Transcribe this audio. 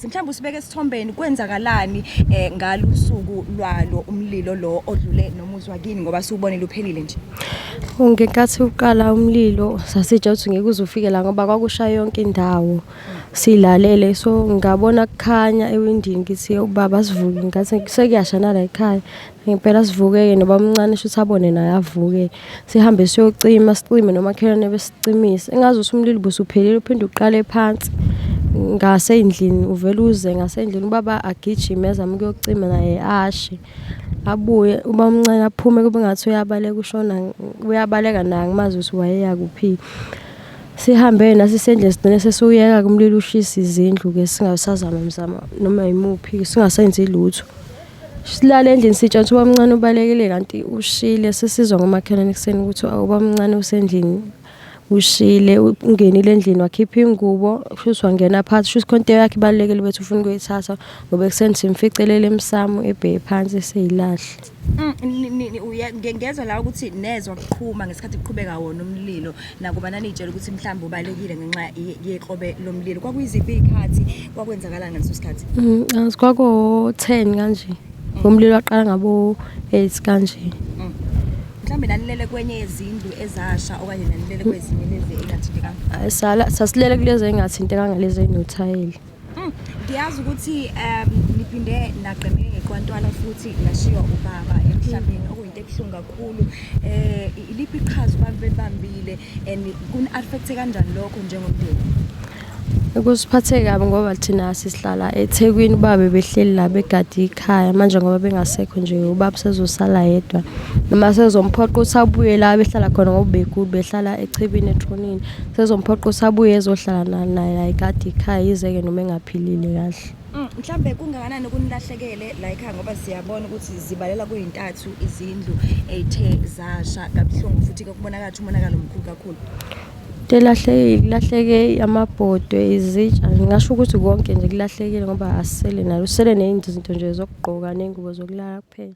Mhlawumbe usibeke esithombeni kwenzakalani ngalusuku lwalo umlilo lo odlule nomuzi wakini ngoba siwubonile uphelile nje. Ngenkathi uqala umlilo sasitsha ukuthi ngeke uze ufike la ngoba kwakusha yonke indawo. Silalele so ngabona kukhanya ewindini ngithi ubaba sivuke ngathi sekuyasha nala ekhaya. Ngempela sivuke-ke nobamncane shuthi abone naye avuke. Sihambe siyocima sicime nomakhelwane besicimise. Engazuthi umlilo ubusuphelile uphinde uqale phansi ngasendlini uvele uze ngasendlini ubaba agijime ezame ukuyocima naye ashe. Abuye ubamncane aphume kube ngathi uyabaleka ushona uyabaleka naye angimazi ukuthi wayeya kuphi. Sihambe nathi sendle sigcine sesiwuyeka-ke umlilo ushisa izindlu-ke singasazama mzamo noma yimuphi singasenzi lutho. Silale endlini sitsha ukuthi ubamncane ubalekile kanti ushile sesizwa ngomakhelwane ekuseni ukuthi ubamncane usendlini ushile ungenile endlini wakhipha ingubo shuthi wangena phakathi shuthi khona into yakhe ibalulekile bethi ufuna ukuyithatha ngoba ekuseni simficelele emsamo ebheke phansi eseyilahle. Ngezwa la ukuthi nezwa kuqhuma ngesikhathi kuqhubeka wona umlilo nakuba naniyitshela ukuthi mhlawumbe ubalekile ngenxa yekrobe lomlilo. Kwakuyiziphi iy'khathi kwakwenzakalani ngaleso sikhathi? Angazi kwako-10 kanje. Umlilo waqala ngabo-8 kanje. Mhlawumbe nanilele kwenye yezindlu ezasha okanye nanilele kwezinye lezi engathintekanga? Sala sasilele kulezi engathintekanga lezi ey'nothayeli. Ngiyazi ukuthi niphinde nagqemeke ngeqwantwala futhi nashiywa ubaba emhlabeni okuyinto ebuhlungu kakhulu. Iliphi iqhaza ubaba belibambile and kuni-affect-e kanjani lokho njengomndeni? Kusiphathe kabi ngoba thina sihlala eThekwini ubaba bebehleli la begade ikhaya manje ngoba bengasekho nje ubaba usezosala yedwa noma sezomphoqa ukuthi abuye la behlala khona ngoba ubegula behlala echibini ethronini sezomphoqa ukuthi abuye ezohlala naye la egade ikhaya yize-ke noma engaphilile kahle. Mhlambe kungakanani kunilahlekele la ekhaya ngoba siyabona ukuthi zibalela kuyintathu izindlu ey'the zasha kabuhlungu futhi-ke kubonakala ukuthi umonakalo mkhulu kakhulu. Into elahlekile kulahleke amabhodwe, izitsha, ngingasho ukuthi konke nje kulahlekile ngoba asisele nalo. Sisele nezinto nje zokugqoka ney'ngubo zokulala kuphela.